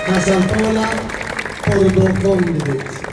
Casaltola Pordo Conduit.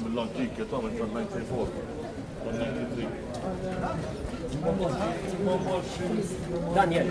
Mill-antik, ta' minn tal-94, tal-93. Daniel.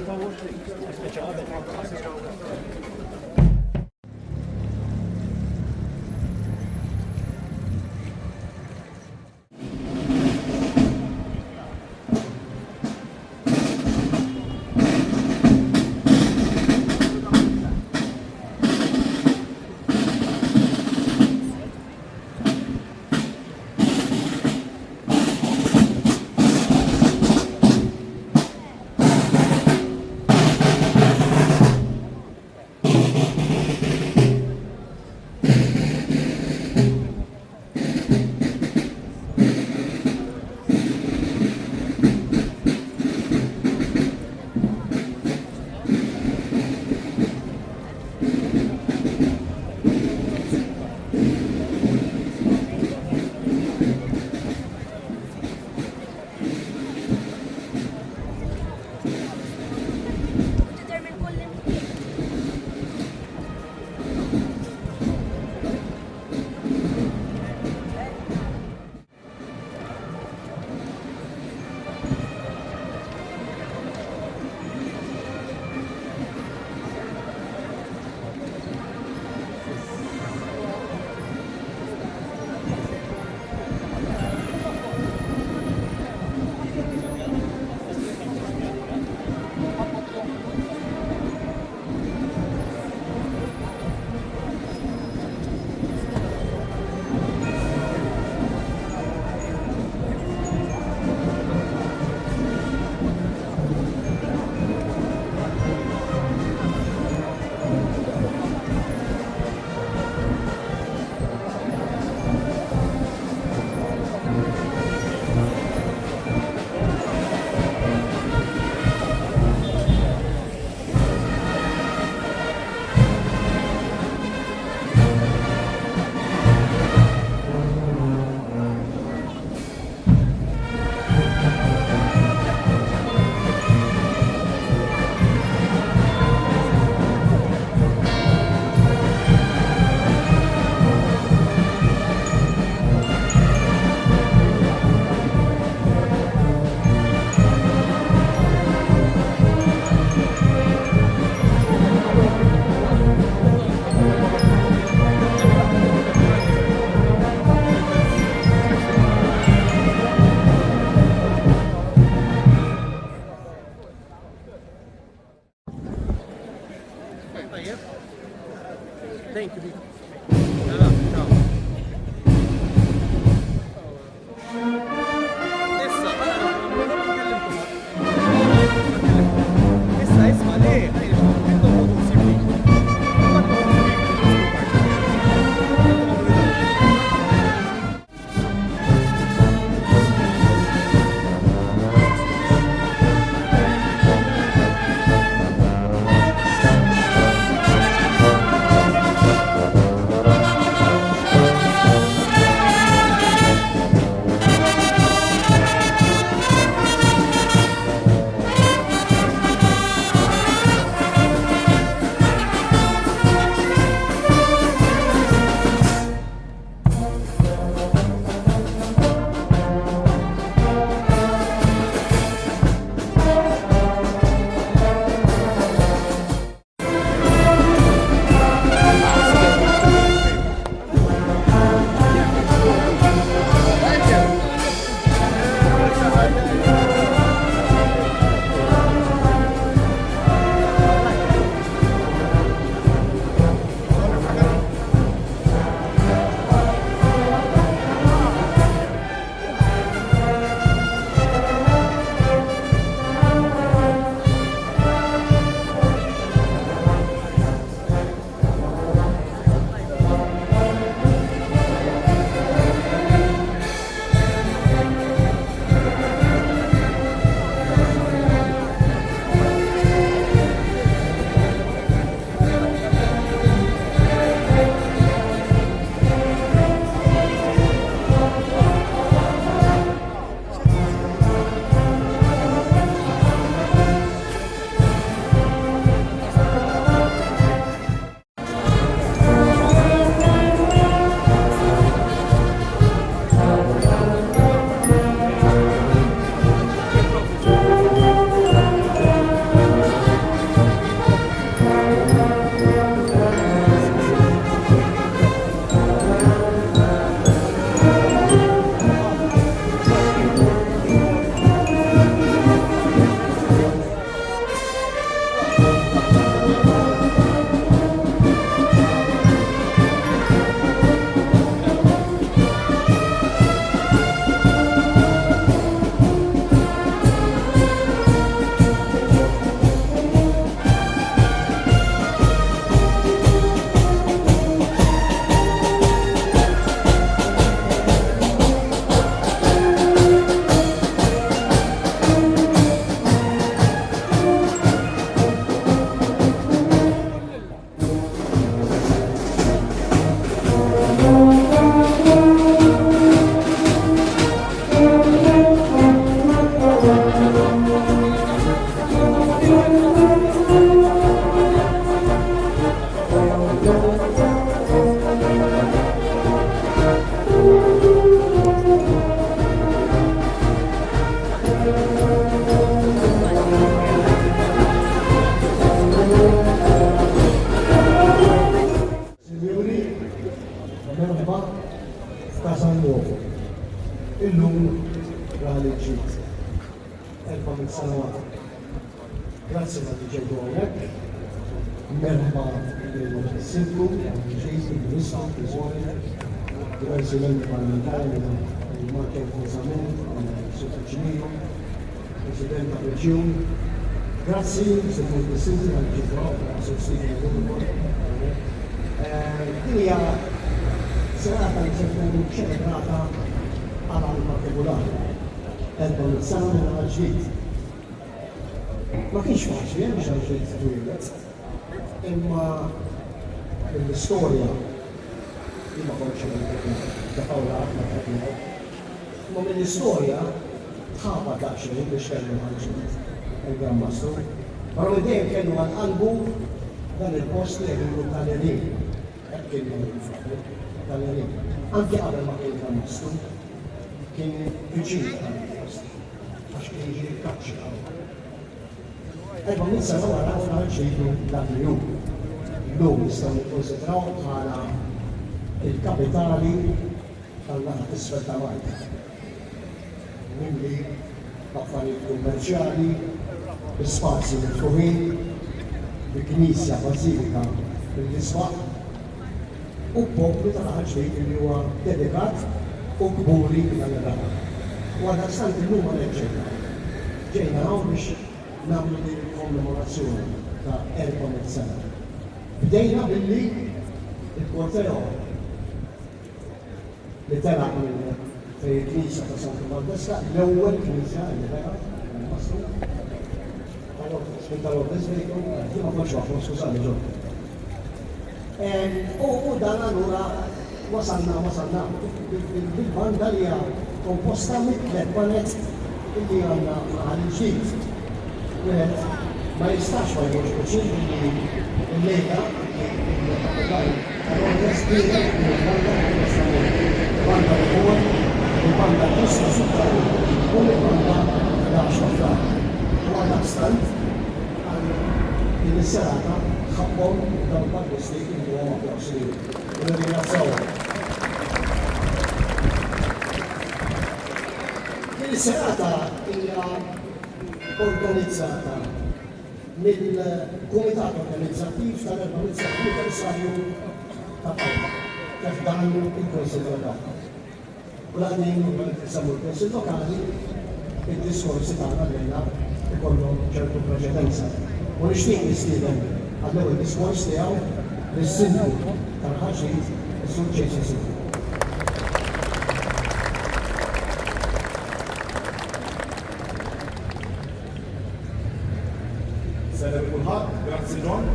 Tajjeb? Thank you. Mela, ciao. Issa, nkellimkom. Issa, isma' le, intom ħodu ħsieb li. Sinjuri, merħba f'Casal Nuovo. Illum raħal il-ġid. 400 sena wara. Grazzi talli ġejtu hawnhekk. Merħba lill-Sindku, il-Ġid, il-Ministru, il-President, diversi membri parlamentari, il-Mark Zammit, il-Sur Piccinino, President tar-Reġjun. Grazzi, Sur President, talli ġejtu hawn, Sur Stephen ukoll. Din hija serata li se tkun ċelebrata għal għan partikulari. 400 sena minn għal ġdid. Ma kienx faċli eh, biex għal ġdid twieled, imma mill-istorja li ma kontx ta' Pawla qatt ma tħadd Imma mill-istorja tħabat daqsxejn biex kellu ħal-ġdid il-Gran Mastru. Però minn dejjem kellu għal qalbu dan il-post li jgħidulu tal-Għerien. Hekk kien jgħidulu fl-aħħar, tal-Għerien. Anki qabel ma kien Gran Mastru, kien viċin ta' dan il-post għax kien jiġi jikkaċċja hawn. 400 sena wara hu ħal-ġdid hu dak li hu. Illum nistgħu nikkunsidrawh bħala l-kapitali tan-naħa t'isfel ta' Malta, mimli b'affarijiet kummerċjali, bi spazji miftuħin, bi. Bi knisja bażilika mill-isbaħ u b'poplu ta' Raħal Ġdid li huwa dedikat u kburi b'dan ir-raħal. U għaldaqstant illum għalhekk ġejna hawn. Ġejna hawn biex nagħmlu din il-kommemorazzjoni ta' 400 sena. Bdejna billi l-korteo li telaq minn fejn il-knisja ta' San Tumandeska, l-ewwel knisja li bena il-Mastru minn tal-Ordes Vejtu, jien ma kontx magħhom, skużani Ġorġ. U dan allura wasalna wasalna bil-banda li hija komposta mit-tlet baned illi għandna Raħal il-Ġdid. Wieħed ma jistax ma jieħux pjaċir billi llejla il-Kappillan tal-Ordes bierek din il-banda komposta mill-Banda De Paul, mill-Banda Kristu Sultan u mill-Banda L-Għaxra Frar. U għaldaqstant għal din is-serata ħaqqhom dawn il-bandisti ntuhom applawż lilhom u nirringrazzjawhom. Din is-serata hija organizzata mill-Kumitat Organizzattiv tal-400 Anniversarju ta' Pawla fi ħdan il-Kunsill Lokali. U la qegħdin insemmu l-Kunsill Lokali, id-diskorsi tagħna llejla ikollhom ċertu preċedenza. U nixtieq nistieden għall-ewwel diskors tiegħu lis-Sindku ta' Raħal Ġdid, is-Sur Jason Sifu. Sellem kulħadd, grazzi John.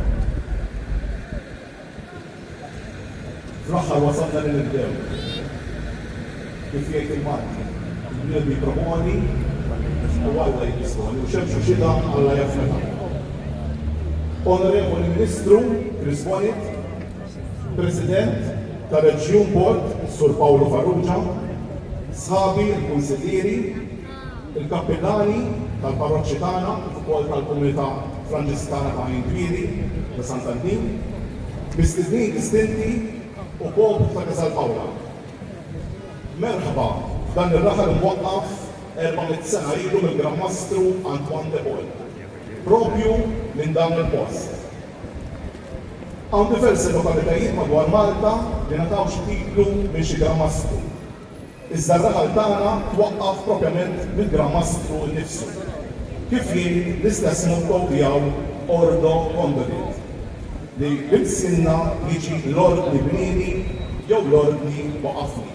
Fl-aħħar wasalna li nibdew. Kif jgħid il-Malti, il-bniedem jipproponi u Alla jiddisponi u xemx u xita Alla jaf meta. Onorevoli Ministru Chris Bonett, President tar-Reġjun Port Sur Paolo Farrugia, sħabi l-Kunsillieri, il-kappillani tal-parroċċi tagħna kif ukoll tal-komunità Franġiskana ta' Għajn Dwieli ta' Sant'Antnin, mistednin distinti u poplu ta' Casal Paola. Merħba f'dan ir-raħal imwaqqaf 400 sena ilu mill-Gran Mastru Antoine de Paul, propju minn dan il-post. Hawn diversi lokalitajiet madwar Malta li ngħataw xi titlu minn xi Gran Mastru. Iżda r-raħal tagħna twaqqaf propjament mill-Gran Mastru nnifsu, kif jgħid l-istess motto tiegħu Ordo Condolit, li b'ilsienna jiġi l-ordni bnieni jew l-ordni waqafni.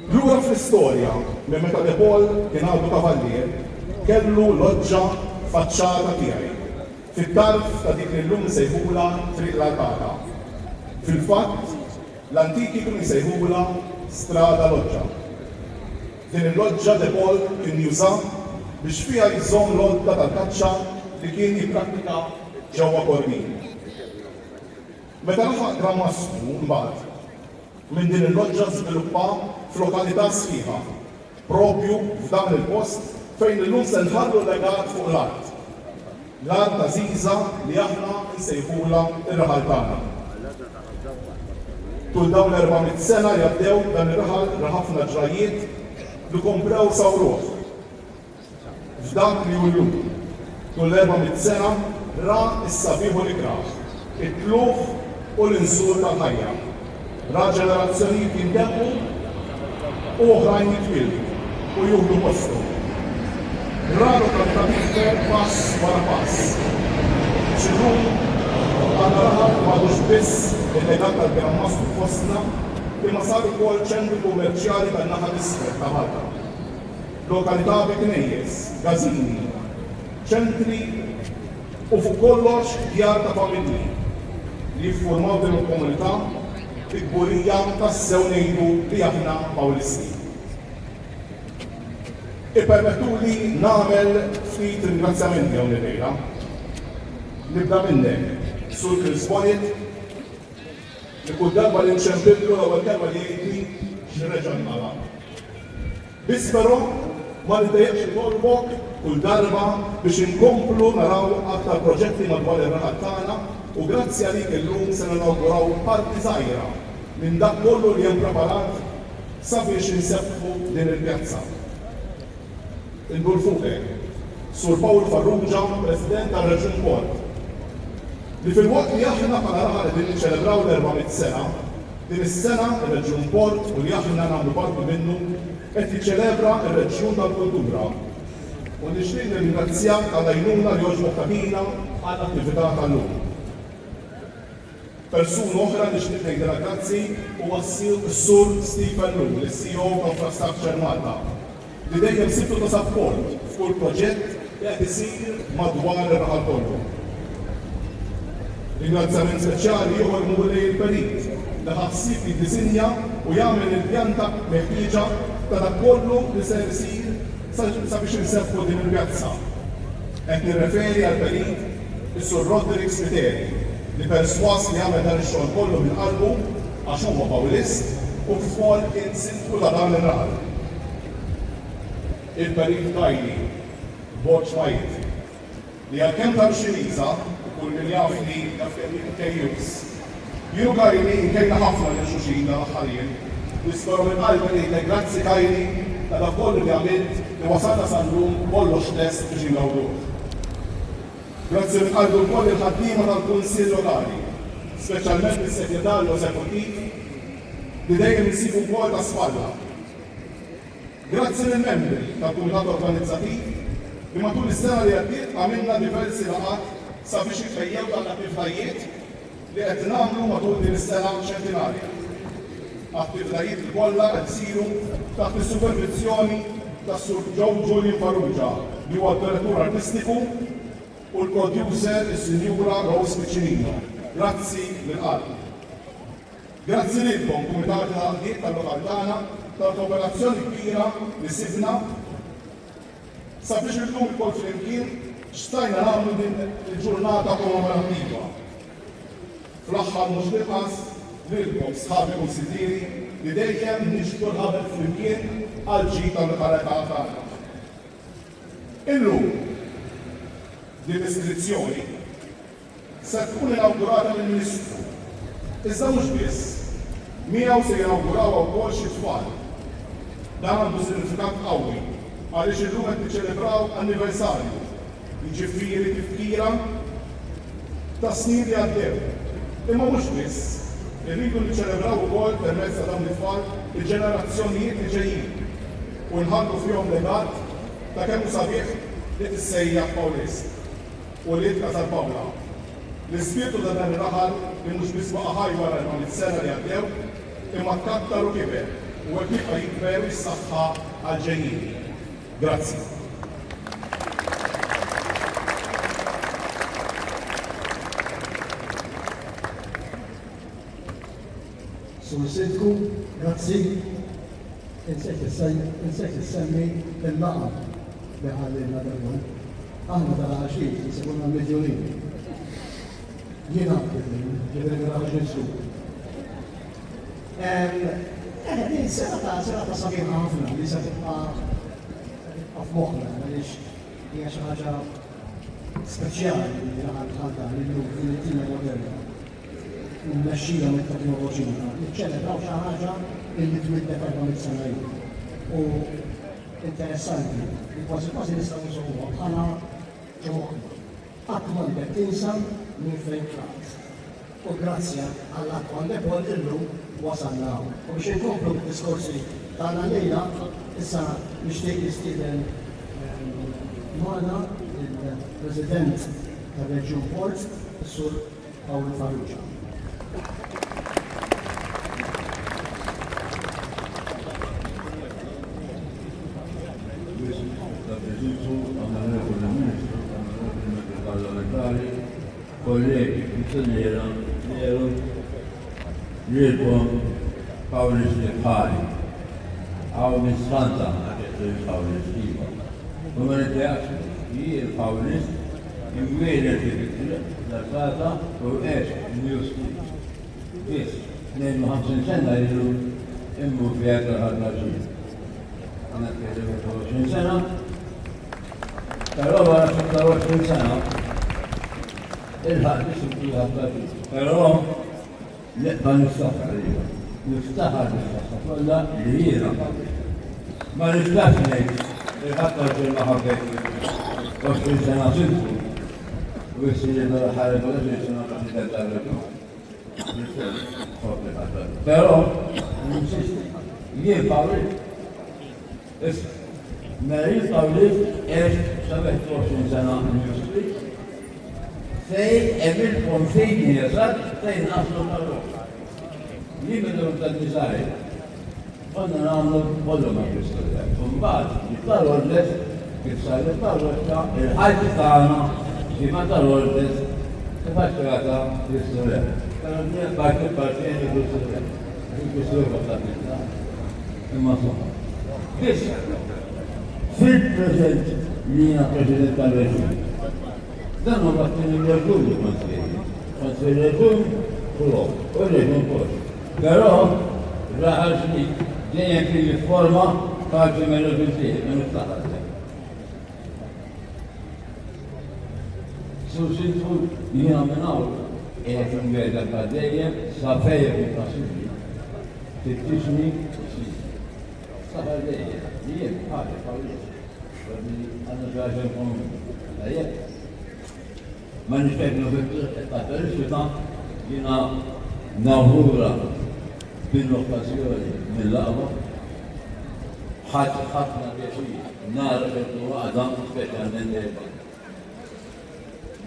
Lura fl-istorja, minn meta De Paul kien għadu kavallier, kellu loġġa faċċata tiegħi, fit-tarf ta' dik li llum insejħulha Triq l-Arkata. Fil-fatt, L-antiki kienu jsejħulha Strada Loggia. Din il-loġġa De Paul kien juża biex fiha jżomm l-għodda tal-kaċċa li kien jipprattika ġewwa Kordin. Meta laħaq Gran Mastru, imbagħad, minn din il-loġġa żviluppa f'lokalità sħiħa, proprju f'dan il-post fejn illum se nħallu legat fuq l-art. L-art għażiża li aħna nsejħulha r-raħal tagħna. Tul dawn l-400 sena li għaddew dan ir-raħal ra ħafna ġrajjiet li komplew sawruh f'dak li hu llum. Tul l-400 sena ra s-sabiħ u l-ikrah, it-tlugħ u l-inżul tal-ħajja. Ra ġenerazzjonijiet jintemmu u oħrajn jitwieldu u jieħdu posthom. Ra lokalità tikber pass wara pass. Biex illum għandna raħal li m'għadux biss il-legat tal-Gran Mastru fostna imma sar ukoll ċentru kummerċjali tan-naħa t'isfel ta' Malta. Lokalità bi knejjes, każini, ċentri u fuq kollox djar ta' familji li jiffurmaw din il-komunità bi kburija tassew ngħidu li aħna Pawlisti. Ippermettuli nagħmel ftit ringrazzjamenti hawn illejla. Nibda minnek, Sur Chris Bonett, li kull darba li nċempillu l-ewwel kelma li jgħidli x'reġa' nqala'. Biss però, ma niddejjaqx nitolbok kull darba biex inkomplu naraw aktar proġetti madwar ir-raħal tagħna u grazzi għalik illum se ninawguraw parti żgħira minn dak kollu li hemm preparat sabiex insebbħu din il-pjazza. Indur fuqek, Sur Paul Farrugia, President tar-Reġjun Port. Li filwaqt li aħna bħala raħal qegħdin niċċelebraw l-400 sena, din is-sena r-Reġjun Port u li aħna nagħmlu parti minnu qed jiċċelebra r-Reġjun tal-Kultura. U nixtieq nirringrazzjak għall-għajnuna li għoġbok tagħtina għall-attività tal-lum. Persuna oħra li nixtieq ngħidilha grazzi huwa s-Sur Steve Ellul, is-CEO ta' Infrastructure Malta, li dejjem sibtu ta' sapport f'kull proġett li qed isir madwar ir-raħal kollu. Ringrazzjament speċjali ieħor imur lejn il-perit li ħa ħsieb jiddisinja u jagħmel il-pjanta meħtieġa ta' dak kollu li ser isir sabiex insebbħu din il-pjazza. Qed nirreferi għall-perit is-Sur Roderick Spiteri li persważ li għamel dan ix-xogħol kollu minn qalbu għax huwa Pawlist u kif ukoll kien sindku ta' dan ir-raħal. Il-Perit Kylie Borg Majid, li għalkemm tal-Xiniża, u kull min jafni jaf kemm jien kejjuż, jien u Kylie inkejna ħafna lil xulxin dan l-aħħar jiem, nispera minn qalbi ngħidlek grazzi Kylie ta' dak kollu li għamilt li wasalna sal-lum kollox lest biex ingawduh. Grazzi minn qalbi wkoll lill-ħaddiema tal-Kunsill Lokali, speċjalment lis-Segretarju Eżekuttiv li dejjem insibu wkoll ta' spalla. Grazzi lill-membri tal-Kumitat Organizzativ li matul is-sena li għaddiet għamilna diversi laqgħat sabiex jitħejjew dawn l-attivitajiet li qed nagħmlu matul din is-sena ċentinarja. Attivitajiet li kollha qed isiru taħt is-supervizzjoni tas-Sur Joe Julian Farrugia li huwa d-Direttur Artistiku u l-Producer is-Sinjura Rose Piccinino. Grazzi mill-qalb. Grazzi lilkom Kumitati ta' Għaqdiet tal-lokal tagħna tal-kooperazzjoni kbira li sibna sabiex illum ilkoll flimkien stajna nagħmlu din il-ġurnata kommemorattiva. Fl-aħħar mhux l-inqas, lilkom sħabi kunsillieri li dejjem niġbdu l-ħabel flimkien għall-ġid tal-lokalità tagħna. Illum, din l-iskrizzjoni Se tkun inawgurata mill-Ministru. Iżda mhux biss. Miegħu se jinawgurawha wkoll xi tfal. Dan għandu sinifikat qawwi għaliex illum qed niċċelebraw anniversarju, jiġifieri tifkira tas-snin li għaddew. Imma mhux biss, irridu niċċelebraw ukoll permezz ta' dawn it-tfal il-ġenerazzjonijiet li ġejjin u nħallu fihom legat ta' kemm hu sabiħ li tissejjaħ Pawlist. Ulied Casal Paola. L-ispirtu ta' dan ir-raħal li mhux biss baqa' ħaj wara l-mitt sena li għaddew, imma tkattar u kiber u hekk jibqa' jikber u jissaħħa għall-ġejjieni. Grazzi. Sur Sindku, grazzi. Insejt issemmi l-laqam li ħallilna Daniel. Aħna tal-Għaxix insibulna l-midjunin. Jien anki din, ġifieri minn Għaxix żgur. Eh, din serata serata sabiħa ħafna li se tibqa' f'moħħna għaliex hija xi ħaġa speċjali li raħal bħal dan illum din id-dinja moderna. mmexxija mit-teknoloġija, niċċelebraw xi ħaġa illi twieldet 400 sena ilu. U interessanti li kważi kważi nistgħu nżommuha bħala ġo moħħna. Qatt m'għandek tinsa minn fejn tlaqt. U grazzi għall-Antoine de Paul illum wasalna hawn. U biex inkomplu bid-diskorsi tagħna llejla, issa nixtieq nistieden magħna lill-President tar-Reġjun Port, is-Sur Pawlu Farrugia. Onorevoli Ministru, Onorevoli Membri Parlamentari, kollegi, kunsilliera, kleru, lilkom Pawlisti bħali. Hawn Miss Fanta għax qed Pawlist iva. U ma niddejaqx jien Pawlist Imwieled fit-triq l-Artata u għex New Street. Biss, 52 sena ilu immur fiha tal-ħadlaġin. Għandna 23 sena, però wara 26 sena ilħaq biss il-ħadlaġin. Però Nibqa' niftakar jiena. Niftaħar bis-saħħa kollha li jiena ħabbejt. Ma nistax ngħid li ħadd ma ħabbejt 20 sena sindku. U issa jien l-aħħar il-President President tal-Reġjun. Però, ninsisti, jien Pawlist. Issa, mela jien Pawlist għext sa 21 sena New Street, fejn hemm il-konfini eżatt fejn naslu parroċċa. Jien meta kont għadni żgħir, konna nagħmlu kollu ma' Kristu Re. U mbagħad it-Tal-Ordes, kif saret parroċċa, il-ħajti tagħna ġie ma' Tal-Ordes faċċata Kristu Re. Però din parti appartieni Kristu Re. Kristu Re ta' Imma insomma. Biss fil-preżent li jiena President tal-Reġjun, dan huwa t-tieni reġjun li kont fih. Kont fir-reġjun Pro u r-reġjun Post. Però raħal ġdid dejjem kien jifforma parti mir-reġjun tiegħi, ma niftakar sew. Sur Sindku, jiena minn hawn qiegħed inwiegħdek għal dejjem sa fejn ikun possibbli fittixni u ssibni. Niftakar dejjem li jien bħalek Pawlist, li għandna xi ħaġa in komuni. Tajjeb? Ma nixtieq nieħu iktar xita, jiena nawgura din l-okkażjoni mill-aqwa. Ħadt ħafna pjaċir nara ċertu għaqda, speċjalment bejn banda.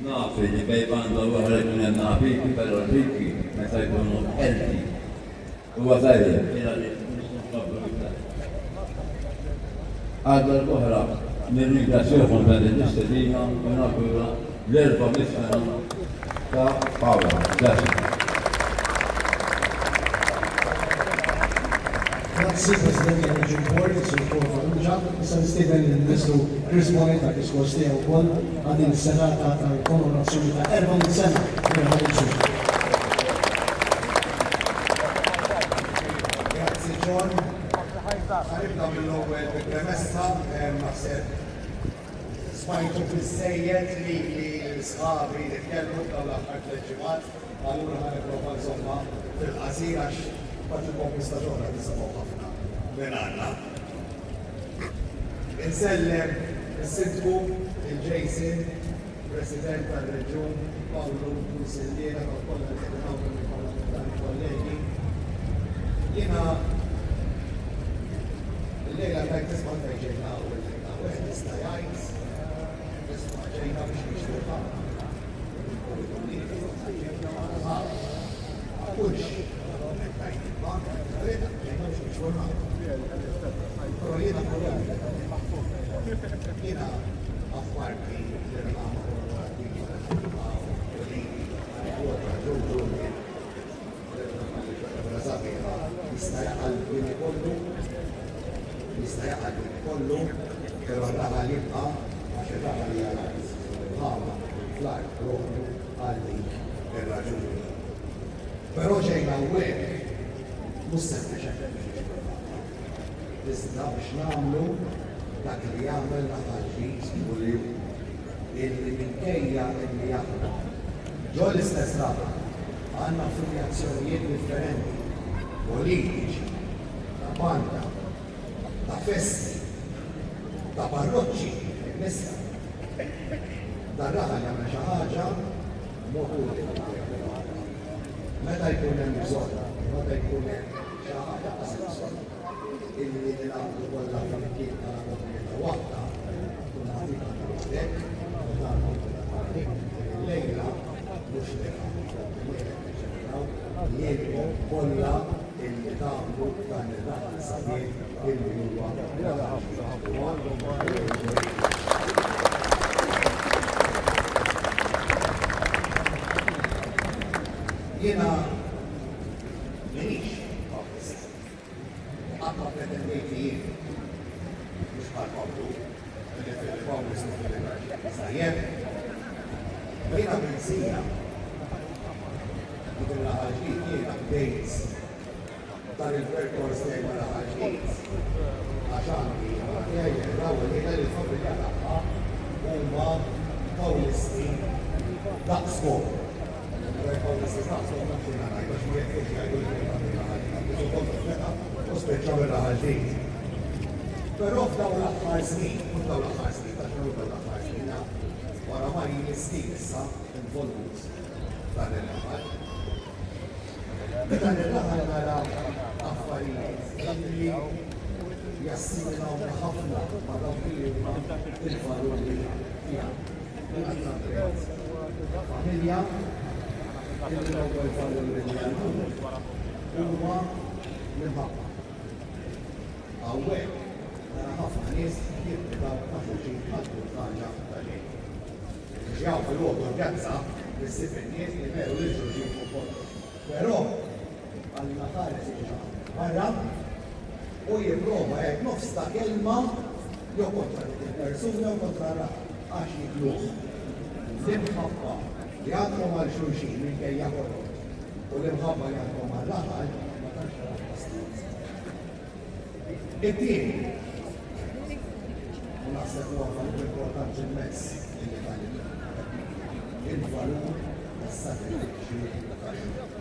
Naf li bejn banda u oħra jkun hemm naqbiki, però l-piki meta jkunu healthy huwa tajjeb, jiena li nistgħu nkabbru iktar. Għal darb'oħra nirringrazzjakom ta' din l-istedina u nawgura l-400 sena ta' Paola. Grazzi. Grazzi President tal-Reġjun Board, is-Sur Paul Farrugia. Issa nistieden lill-Ministru Chris Bonett għad-diskors tiegħu wkoll għal din is-serata tal-kommemorazzjoni ta' 400 sena mir-Rivoluzzjoni. Grazzi John. Ħa nibda mill-ewwel bi premessa, naħseb smajtu biżżejjed lili lil sħabi li tkellmu f'dawn l-aħħar tlett ġimgħat, allura ħa nipprova nżommha fil-qasir għax mbagħad inkomplu staġun oħra tisimgħu ħafna minn għandna. Insellem lis-Sindku, lil Jason, President tar-Reġjun, Pawlu, Kunsilliera, dawk kollha li qegħdin hawn membri parlamentari, kollegi. Jiena illejla tajt nisma' fejn ġejna hawn illejla. Wieħed jista' jgħid isma' ġejna biex nixtru l-ħama. Ma tkunx qed tgħid imma verità ġejna biex nixtru l-ħama. Però jiena Jiena apparti l-irħama korporattiva li ħadna u li kwota Joe Julian vera sabiħa jista' jaqa' l-bini kollu, jista' jaqa' l-bini kollu, però r-raħal jibqa' għax ir-raħal hija l-art. L-irħama fl-art proprju għal dik ir-raġuni. Però ġejna hawnhekk mhux sempliċement biex nixtru l-ħama. iżda biex nagħmlu dak li jagħmel raħal ġdid kuljum, illi minkejja illi aħna ġo l-istess raħal għandna affiljazzjonijiet differenti, politiċi, ta' banda, ta' festi, ta' parroċċi, nisa. Dan raħal jagħmel xi ħaġa b'mod uniku. Meta jkun hemm bżonn, meta jkun hemm Xi ħaġa qas hemm bżonn illi ningħaqdu kollha flimkien bħala komunità waħda u nagħtik għalhekk u tagħmel dik illejla mhux li illejla qed niċċelebraw li intom kollha illi tagħmlu dan ir-raħal sabiħ illi huwa raħal Jiena M'iniex Baptist. U qatt ma ppretendejt li jien. Mhux bħal Pawlu, li fil Pawlu jismu fil-raġel. Sajjeb? Jiena minn zija. Dik il-raħal ġdid jiena bdejt dan il-perkors tiegħi ma' raħal ġdid għax għandi mara tiegħi Vera u wliedha li l-familja tagħha huma Pawlisti daqskom. Però f'dawn l-aħħar snin, mhux dawn l-aħħar snin, għax mhux dawn l-aħħar snin, wara ma ili snin issa involut f'dan ir-raħal. F'dan ir-raħal nara affarijiet illi jassimilawna ħafna ma' dawk li huma l-valuri tiegħi. Jiena trabbejt f'familja illi l-ewwel valuri li għallmuni huwa l-imħabba. Hawnhekk nara ħafna nies jirritaw ma' xulxin għal kull ħaġa ta' xejn. Tiġi hawn filgħodu l-pjazza issib in-nies imeru lil xulxin fuq kollox. Però Alla ħares jiġi xi ħadd minn barra u jipprova jgħid nofs ta' kelma jew kontra dik il-persuna jew kontra r-raħal għax jikluh. L-imħabba li għandkom għal xulxin minkejja kollox u l-imħabba li għandkom għar-raħal ma tantx taraha f'postijiet. It-tieni, u naħseb huwa valur importanti immens illi tgħallimna, il-valur tas-sagrifiċċju tax-xogħol.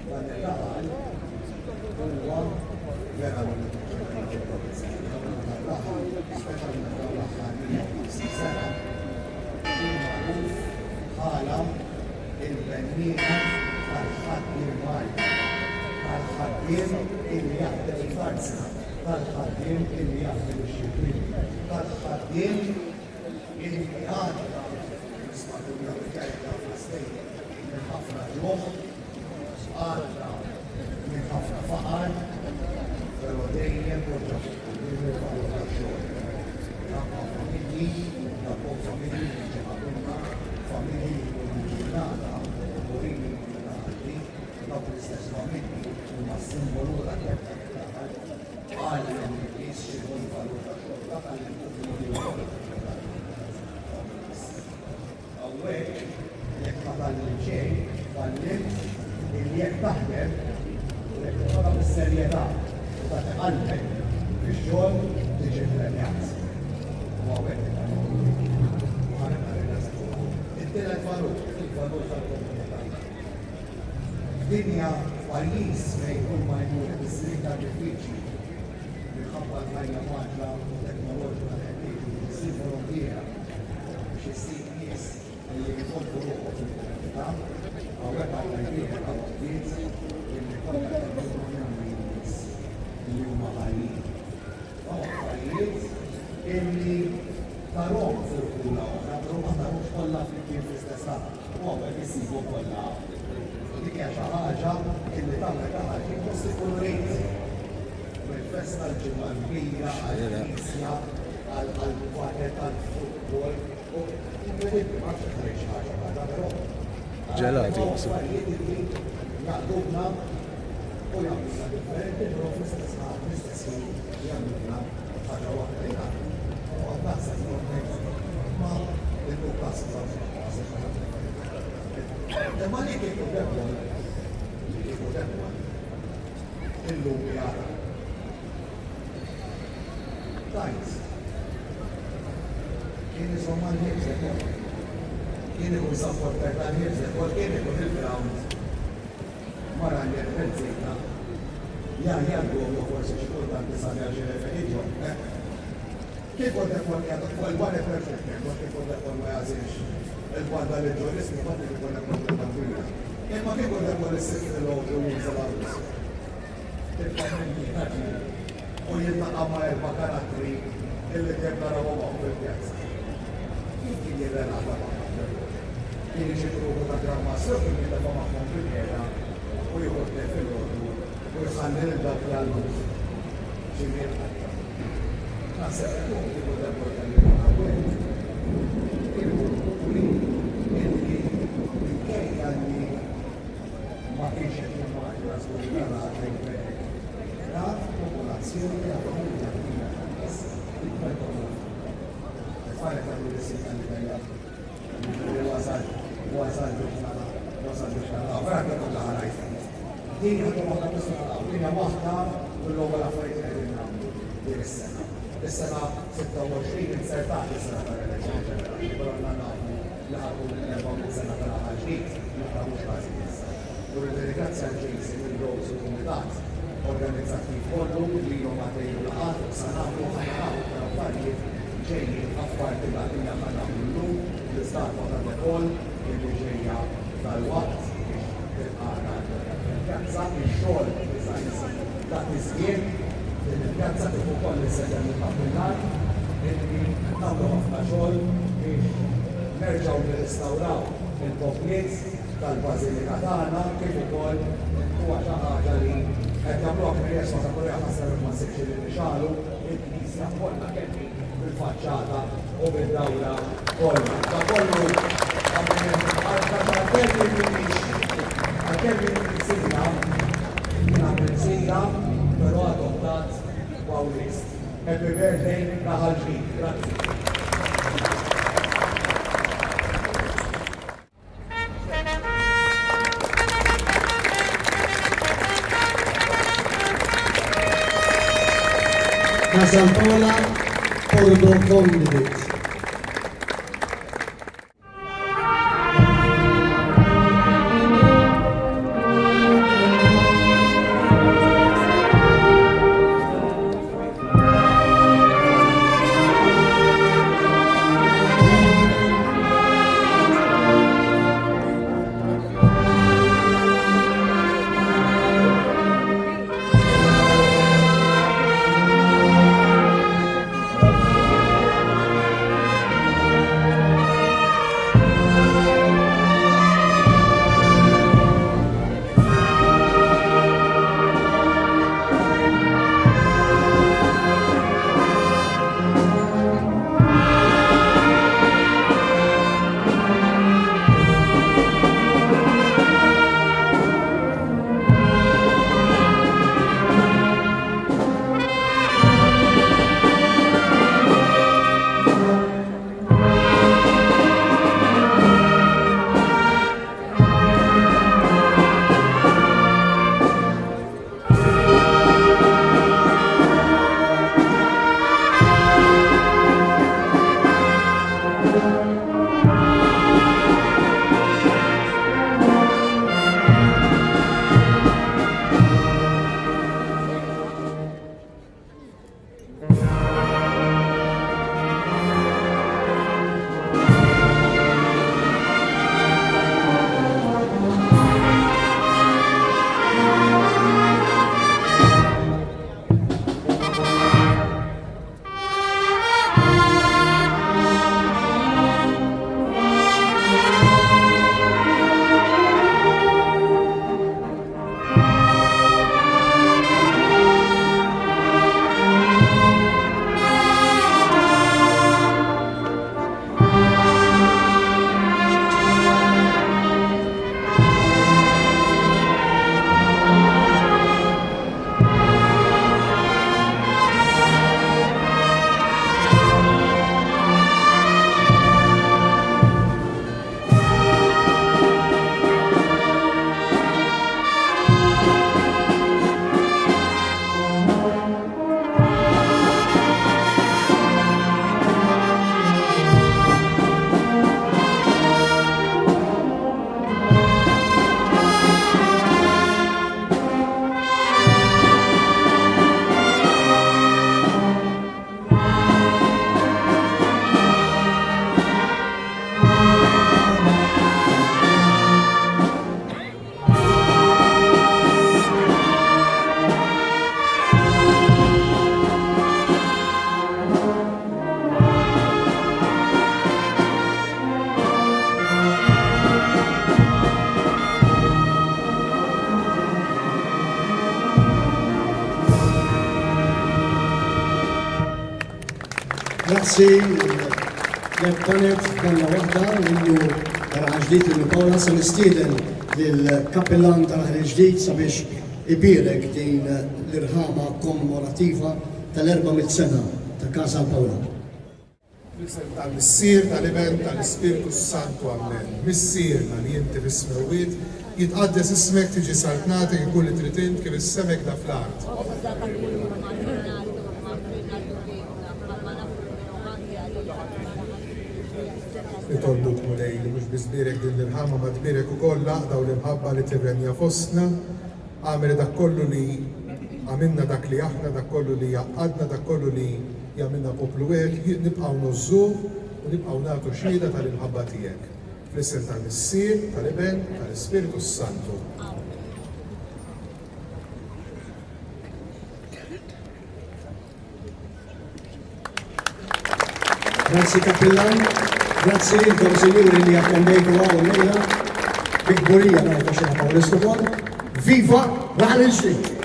Dan ir-raħal huwa verament dan ir-raħal, speċjalment dawn l-aħħar 150 sena, kien magħruf bħala il-benniena tal-ħaddiem Malti, tal-ħaddiem illi jaħdem it-tarzna, tal-ħaddiem illi jaħdem ix-xibbiek, tal-ħaddiem illi għadda, nisma' kull jum jgħid ħafna stejjer, minn ħafna ġuħ, għadda minn ħafna faqar, però dejjem poġġa fuq quddiem il-valur tax-xogħol. Rabba familji, rabbew familji li ġie qabilna, familji li llum il-ġurnata kburin li jkunu ta' Malti, u dawk l-istess familji huma simbolu ta' kemm dan ir-raħal għallem lin-nies x'inhu l-valur tax-xogħol. Dak għallimtuh fil-mod ieħor dawk in-nies. Hawnhekk, jekk ma tgħallimt xejn, tgħallimt illi jekk taħdem u jekk teħodha bis-serjetà u tagħti qalbek fix-xogħol tiġi ppremjat. U hawnhekk nitgħallmu u ħa nibqa' nirringrazzja fuqha. It-tielet valur, il-valur tal-komunità. F'dinja, f'pajjiż fejn kull ma jmur qed issir iktar diffiċli minħabba l-ħajja mgħaġġla u teknoloġika li qed ngħixu biex issir volontiera, biex issib nies li jinvolvu ruħhom fil-komunità, hawnhekk Alla jbierek hawn għaqdiet illi konna qed ngħidu mimlijin nies li huma ħajjin. Hawn affarijiet illi tarhom f'irħula oħra, però ma tarhomx kollha flimkien fl-istess raħal. U hawnhekk issibhom kollha hawn. U dik hija xi ħaġa illi tagħmel raħal ġdid post ikkulurit. Mill-festa l-Ġimgħa l-Kbira għall-Knisja, għall-kwartet tal-futbol u inkredibbli, ma nafx jekk tgħid xi ħaġa barra però Ġelati. Affarijiet illi jaqduna u jagħmluna differenti però fl-istess fl-istess ħin jagħmluna ħaġa waħda. Jiena noqgħod naħseb noqgħod ngħid ma il-Newcastle naħseb xi ħaġa differenti. Imma li kieku Debol, li kieku Debol, illum jara. Tajt. Kien iżomm mal-Hibs ukoll. Kien ikun supporter tal-Hibs ukoll, kien ikun il-ground ma' Ranier Bezzina. Jahja gol jew forsi xi kultant isalja xi referee ġo, eh. Kieku De Paul qiegħed fuq il-one perfect record, kieku De Paul ma jagħżilx il-banda lill-ġurnalisti mbagħad kien ikollek problema kbira. Imma kieku De Paul is-Sibt filgħodu jinżel għar-Russja. Tibqa' minn ġieli u jiltaqa' ma' erba' karattri illi dejjem narawhom hawn fil-pjazza. Kif kien jirrelata magħhom De Paul? Kien iġib ruħu ta' Gran Mastro jew kien jintefa' magħhom bil-qiegħda u jieħu t-te filgħodu u jħalli lil dawk jgħallmuh x'inhi l-ħajja? Naħseb li llum kieku De Paul kellu jkun hawnhekk, kien ikun kburi illi minkejja li ma kienx qed jimmaġina żgur li dan għad ħajbberek, ra popolazzjoni ta' familja kbira ta' nies li tmellhom l-Afrika. It-tfajla kellu l-isem tal-Italjan. Jiġifieri wasal, wasal biex nagħlaq, wasal biex nagħlaq. Vera anke kollha ħa ngħid. Din ħaġa waħda biss nagħlaq, din hija waħda mill-ewwel affarijiet li qegħdin nagħmlu din is-sena. Is-sena 26 inzertat is-sena tal-elezzjoni ġenerali, però aħna nafu li ħa tkun il-400 sena ta' raħal ġdid, naqra mhux ħażin issa. U rrid nirringrazzja lil Jason, lil Rose u l-kumitat organizzattiv kollu li ilhom għaddejjin laqgħat u sa nagħmlu ħa naraw iktar affarijiet ġejjin apparti dak li aħna nagħmlu llum. L-istatwa ta' De Paul illi ġejja dalwaqt biex tilqagħna fil-pjazza, ix-xogħol li sar isir ta' tiżjin din il-pjazza kif ukoll insellem lill-kappillan illi nagħmlu ħafna xogħol biex nerġgħu nirrestawraw il-kompliet tal-bażilika tagħna kif ukoll huwa xi ħaġa li qed jagħmluha knejjes ma ta' Korea ħasra li ma ssibx li nixgħalu il-knisja kollha kemm hi bil-faċċata u bid-dawra kollha. Da kollu għalkemm jien m'iniex għalkemm jien minn Msina, jiena minn Msina, però adottat Pawlist. Happy birthday Raħal Ġdid. Grazzi. Casaltola Porto Convit. Grazzi l-Bonnet bella waħda l-innu Raħal Ġdid innu Paola se nistieden lill-kappillan ta' Raħal Ġdid sabiex ibierek din l-irħama kommemorattiva tal-400 sena ta' Casa Paola. Fl-isem tal-Missier, tal-Iben, tal-Ispirtu s-Santu. Ammen. Missierna li inti fis-smewwiet, jitqaddes ismek, tiġi saltnatek, ikun li trid int kif is-sema hekk fl-art. Ħobżna ta' kuljum agħtina llum, aħfrilna dnubietna bħalma naħfru minnhom anki għalina li ma Nitolbuk Mulej li mhux biss tbierek din l-irħama ma tbierek ukoll l-għaqda u l-imħabba li tirrenja fostna. Agħmel li dak kollu li għamilna dak li aħna, dak kollu li jgħaqqadna, dak kollu li jagħmilna poplu wieħed, nibqgħu ngħożżuh. u nibqgħu nagħtu xhieda tal-imħabba tiegħek. Fl-isem tal-Missier, tal-Iben, tal-Ispirtu s-Santu. Grazzi Kappillan, grazzi lilkom sinjuri li attendejtu hawn illejla. Bi kburija ngħid għax jiena Pawlist ukoll. Viva Raħal il-Ġdid!